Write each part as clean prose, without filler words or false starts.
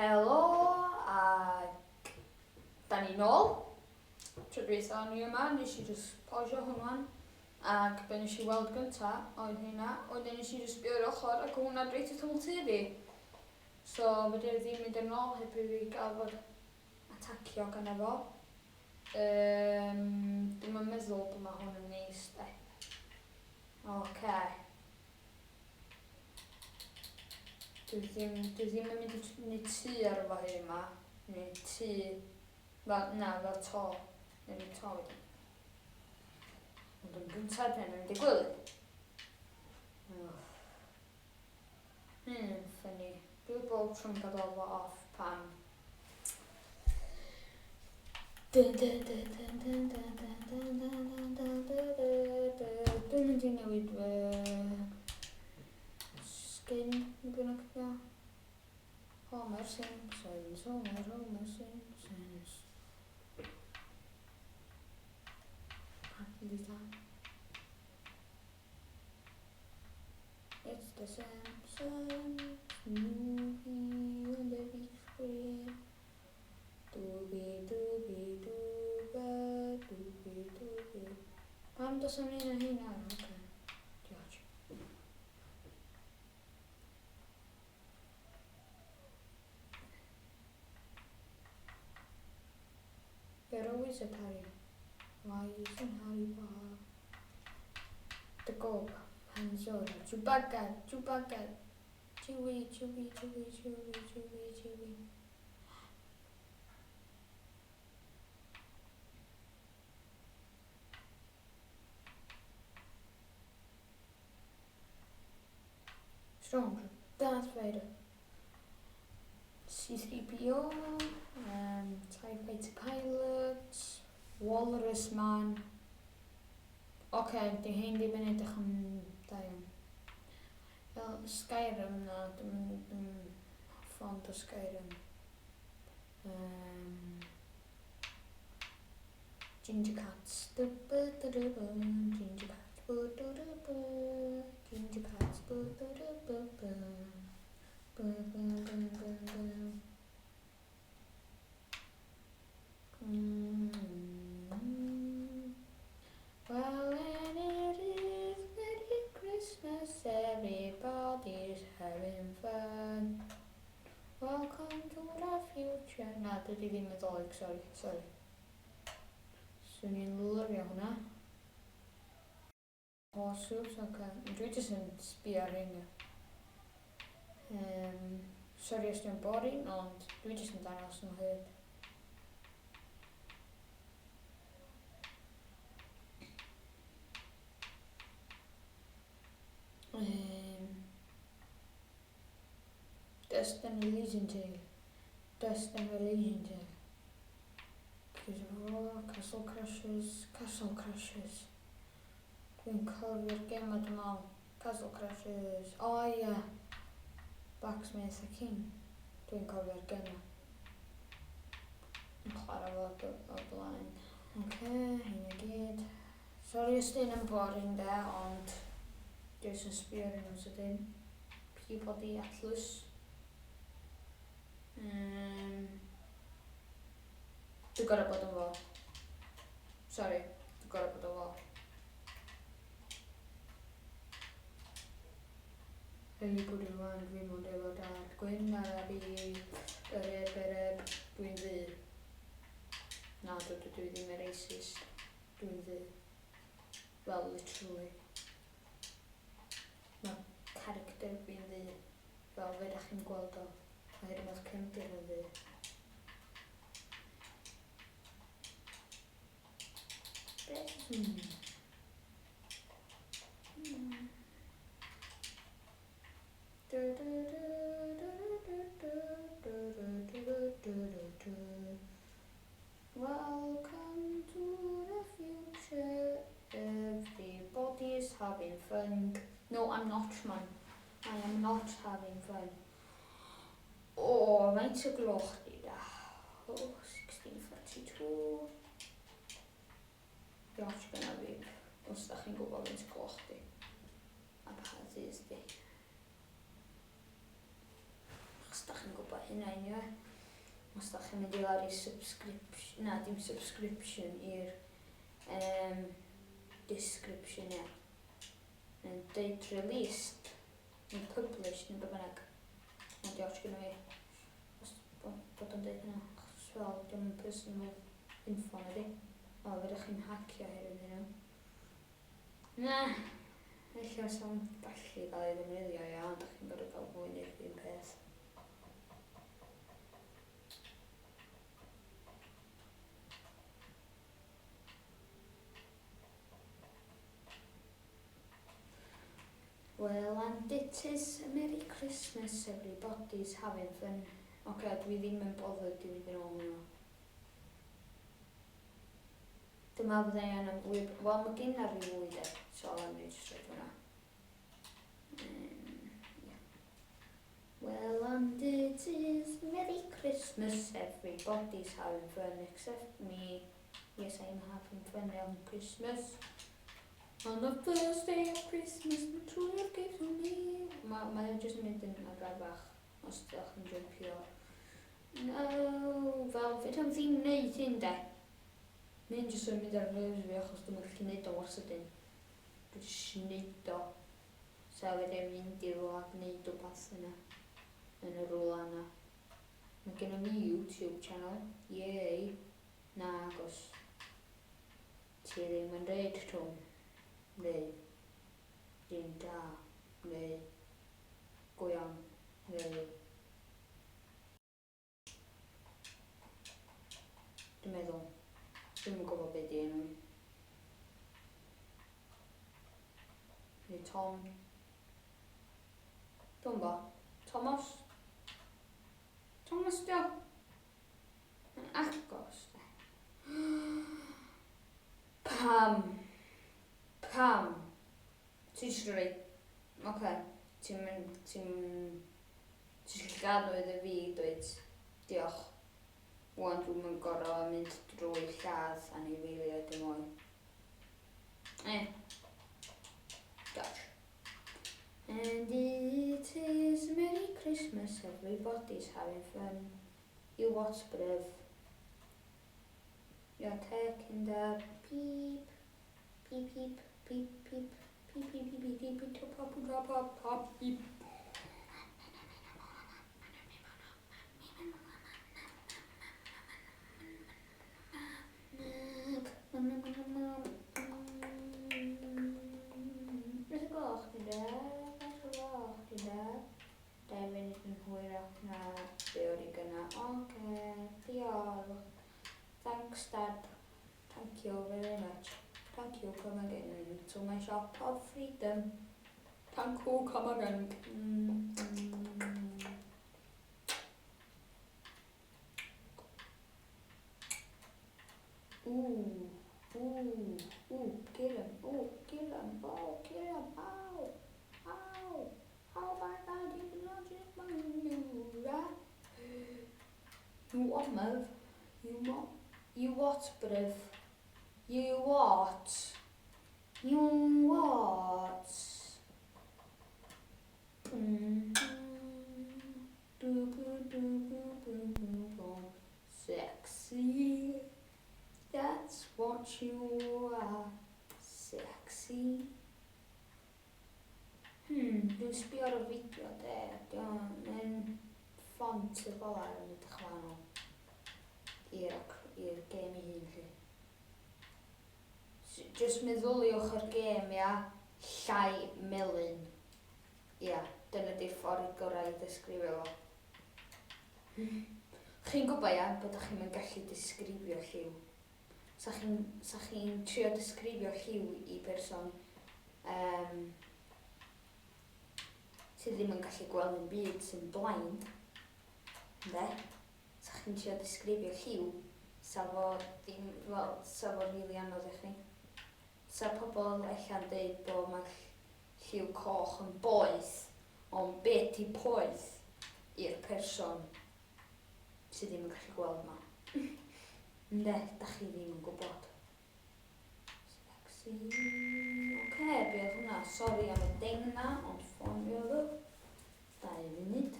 Helo, ac da ni nôl. Tro dwytha o'n i yma, nes i just pausio hwn wan. Ac be nes i weld gynta oedd hynna. Wedyn nes i just sbio i'r ochr ac oedd hwnna reit wrth ymyl tŷ fi. So fedra i ddim mynd yn ôl heb i fi gael fod atacio gan efo. Um, dwi'm yn meddwl bod mae hwn yn neis de. Oce. Dwi ddim, dwi ddim yn mynd i wneud tŷ ar fo hyn yma. Neu tŷ, fel, na, fel to. Neu wneud to wedyn. Ond yn gyntaf, dwi'n mynd i gwely. Hmm, ffynnu. Dwi bob tro'n gadael fo off pam. Dun dun dun dun dun dun dun dun dun dun dun dun dun dun. Dwi'n mynd i newid fy skin, neu bynnag ydi o. Homer Simpsons, Homer, Homer Simpsons. Happy time. It's the Simpsons movie on the big screen. Dooby dooby dooba dooby dooby. Pam does am un o heina? Oce. Diolch. You're a wizard, Harry. Why isn't Harry Potter? The Gob, Han Solo, Chewbacca, Chewbacca, Chewie, Chewie, Chewie, Chewie, Chewie, Chewie. Stormtrooper, Darth Vader, C-3PO, um, TIE Fighter Pilot, Walrus Man. Oce, okay, di hein ddim yn edrych yn da iawn. Fel Skyrim na, dwi'n dwi ffond o Skyrim. Um, Ginger Cats. Ginger Cats. Ginger Cats. Well, and it is Merry Christmas, everybody's having fun. Welcome to the future. Na, dydy ddim yn Ddolig, sorry, sorry. Swn i'n lyfio hwnna. Horse oce. Dwi jyst yn sbio ar rheina. Um, sorry os dwi'n boring, ond dwi jyst yn dangos nhw hefyd. Um, Dust and Elysian Tale. Dust and Elysian Tale. Gears of War, Castle Crashers, Castle Crashers. Dwi'n cofio'r gema dwi'n meddwl. Castle Crashers. O oh, ie. Yeah. Blacksmith a King. Dwi'n cofio'r gema. Yn chwarae fo o blaen. Oce, okay, hyn i gyd. Sori os dyn yn boring de, ond jyst yn sbio ar nhw sydyn. Peabody Atlas. Um, dwi'n gorau bod yn fo. Sori, dwi'n gorau bod yn fo. Ei bod yn rwan, dwi mond efo dad gwyn ar a fi, yr eb, yr eb, dwi'n ddu. Na, dwi, dwi, dwi ddim yn racist. Dwi'n ddu. Fel, literally. Mae character fi'n ddu. Fel fe da chi'n gweld o. Mae hyd yn oed cefndir yn ddu. Welcome to the future. Everybody is having fun. No, I'm not, man. I am not having fun. O, oh, faint o gloch di da? Oh, 16.42. Diolch gyna fi, os da chi'n gwybod faint o gloch di. A pa ddydd di. Achos da chi'n gwybod hynna anyway. Os da chi'n mynd i lawr i subscription, na dim subscription, i'r um, description, ia. Mae'n deud released, neu published, neu be bynnag. Mae'n diolch gyda fi. Os bod o'n deud hynna, achos fel, dim yn personal info na di. O, fydych chi'n hacio hefyd hynna. Na, ella sa'n gallu gael ei ddefnyddio, ia, ond dach chi'n gorfod cael fwy neu un peth. Well, and it is a Merry Christmas, everybody's having fun. Oce, okay, dwi ddim yn bothered i fynd yn ôl hwnna. Dwi'n meddwl bod angen am fwy... Wel, mae gen i rhyw fwy de, so let me just rhaid hwnna. Yeah. Well, and it is Merry Christmas, everybody's having fun except me. Yes, I'm having fun on Christmas. On the first day of Christmas, my true love gave to me. Mae ma o jyst yn mynd yn arafach os ydych chi'n jumpio. No, fel, fedra i'm ddim wneud hyn de. Mae'n jyst yn mynd ar nerves fi achos dwi'm yn gallu neud o mor sydyn. Dwi jyst isio neud o. So fedra i'm mynd i rwla a gneud wbath yna. Yn y rwla yna. Mae gennym ni YouTube channel. Yay. Na, agos. Ti ddim yn deud Twm. Neu dyn da. Neu go iawn. Neu Dwi'n meddwl. Dwi'm yn gwybod be di enw hi. Neu Tom. Dwi'm bo. Thomas? Thomas dio? Mae'n agos de. Pam? Pam? Ti eisiau rhoi... Oce. Okay. Ti'n mynd... Ti'n... Ti eisiau gadw iddo fi dweud diolch. Wan dwi'm yn gor'o' mynd drwy lladd anifeiliaid dim mwy. Eh. Gosh. And it is Merry Christmas, everybody's having fun. You what, bruv? You're taking the peep. Peep, peep, peep, peep, peep, peep, peep, peep, peep, peep, pop, pop, pop, pop, peep. Beth y gloch di da? Beth y gloch di da? 2 munud yn hwyrach na be o'n i gynna. Oce, diolch. Thanks Dad. Thank you very much. Thank you, come again to my shop of freedom. Thank you, come again. Mm, mm. Ooh, ooh, ooh, kill him, ooh, kill him, oh, kill him, ow, ow, oh my god, he's not just my new rat. You what, Merv? You what? You what, bruv? You what? You what? Sexy, that's what you are. Sexy. Dwi'n sbio ar y fideo de, mae'n ffont y golau yn edrych wahanol i'r i'r gêm ei hun 'lly. Jyst meddyliwch yr gêm ia, llai melyn. Ia, dyna di'r ffordd gorau i ddisgrifio fo. Chi'n gwybod ia, bod chi'm yn gallu disgrifio lliw. Sa chi'n sa chi'n trio disgrifio lliw i berson um, sydd ddim yn gallu gweld yn byd sy'n blind, ynde? Sa chi'n trio disgrifio lliw, sa fo ddim, wel, sa fo rili anodd i chi. Sa pobl ella'n deud bod mae lliw coch yn boeth, ond be 'di poeth i'r person sydd ddim yn gallu gweld 'ma? Ynde, dach chi ddim yn gwybod. Sexy. Oce, be oedd hwnna? Sori am y ding 'na, ond ffôn fi oedd o. 2 funud.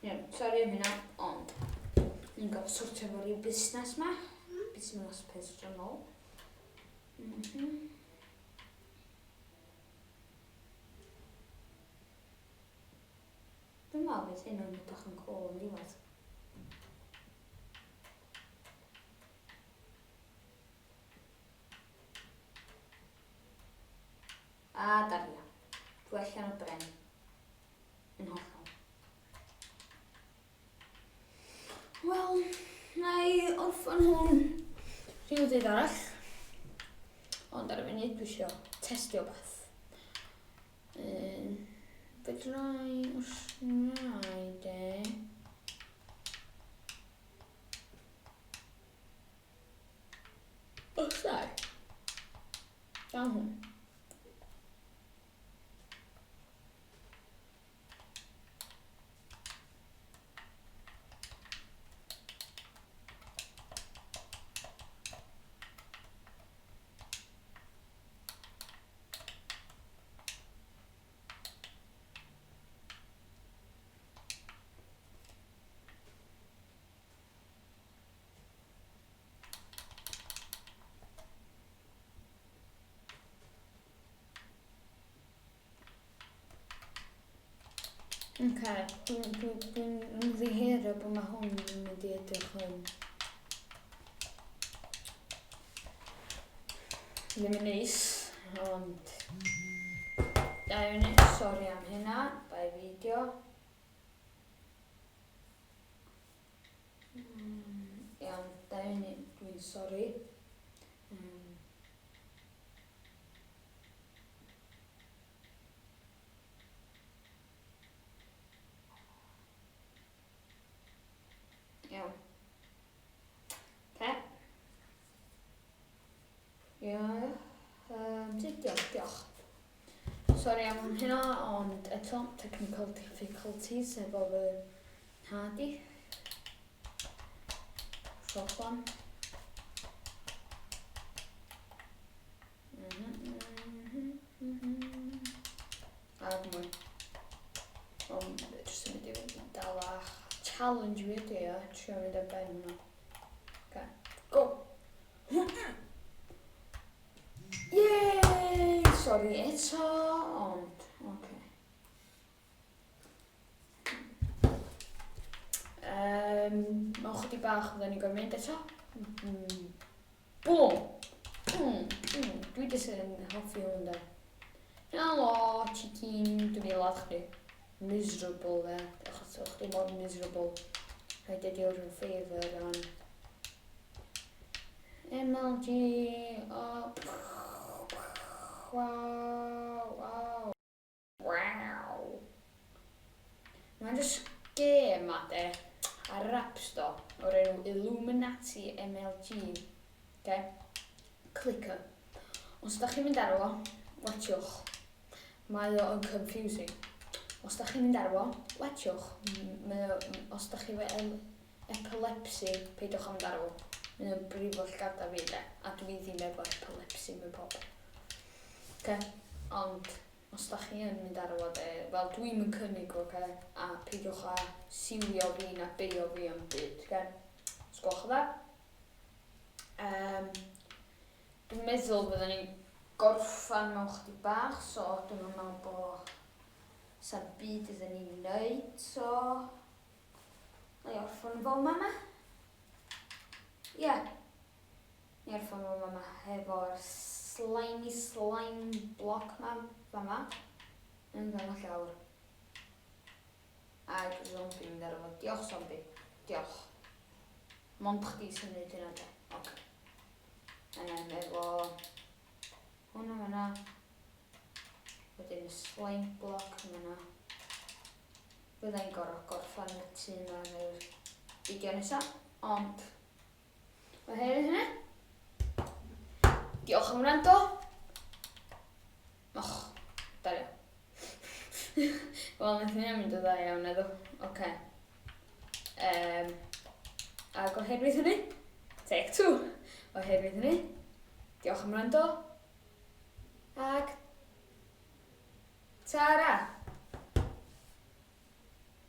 Iawn, sori am hynna, ond ni'n gorfod sortio fo ryw busnes ma. Busnes personol. Dwi'n meddwl bydd hyn yn edrych yn cool yn diwedd. A daria. Dwi allan o bren. Yn hollol. Wel, na i orffen hwn rhyw ddydd arall. Ond ar y funud dwi eisiau testio beth. Fedra i os wna i de. Os na i. Gael hwn. Oce, dwi'n dwi, dwi ymddiheurio bod mae hwn yn mynd i edrych yn ddim yn neis, ond da iawn, sori am hynna, bai fideo. Iawn, da iawn, dwi'n sori. Iawn. Oce. Ia, diolch, diolch. Sori am hynna, ond eto, technical difficulties efo fy nhad i. Problem. Ag mwy. Ond jyst yn mynd i fynd yn dalach. Challenge fi ydi o, trio mynd ar ben hwnna. Okay. Go! Yay! Sorry eto, ond, oce. Um, mewn chydig bach fydden ni'n gorfod mynd eto. Boom! Dwi jyst yn hoffi hwn de. Helo, chicken, dwi'n mynd i ladd chdi. Miserable de, achos o'ch chdi mor miserable. I did you a favour on MLG, oh, wow, wow. Waw. Mae'n just gêm ma de, ar yr App Store, o'r enw Illuminati MLG. Okay? Clicker. Os da chi'n mynd ar fo, watchwch. Mae o yn confusing. Os da chi'n mynd ar fo, watchwch. Mae o, os da chi efo epilepsy, peidiwch â mynd ar fo. Mae o'n brifo llgada fi de, a dwi ddim efo epilepsy mewn pob. Oce? Ond os da chi yn mynd ar fo de, wel dwi'm yn cynnig o, oce? A peidiwch â siwio fi na beio fi am byd, oce? Os gwelwch yn dda. Um, dwi'n meddwl byddwn ni'n gorffan mewn chydig bach, so dwi'n meddwl bod sa'n byd iddyn ni'n wneud, so na i orffan fel mama. Ie. Yeah. Ni ar ffordd fama hefo'r slimy slime block ma fama. Yn dan y llawr. Ag zombie mynd ar efo. Diolch zombie. Diolch. Mond chdi sy'n neud hynna de. Ok. Um, efo hwnna fyna. Wedyn y slime block yma. Byddai'n gorfod gorffan y tŷ yma yn yr fideo nesaf, ond Oherwydd hynny, diolch am wrando. Och, da iawn. Wel, wnaeth hynny mynd o dda iawn, naddo. Oce. Okay. Um, ac oherwydd hynny, take two. Oherwydd hynny, diolch am wrando. Ac, ta-ra!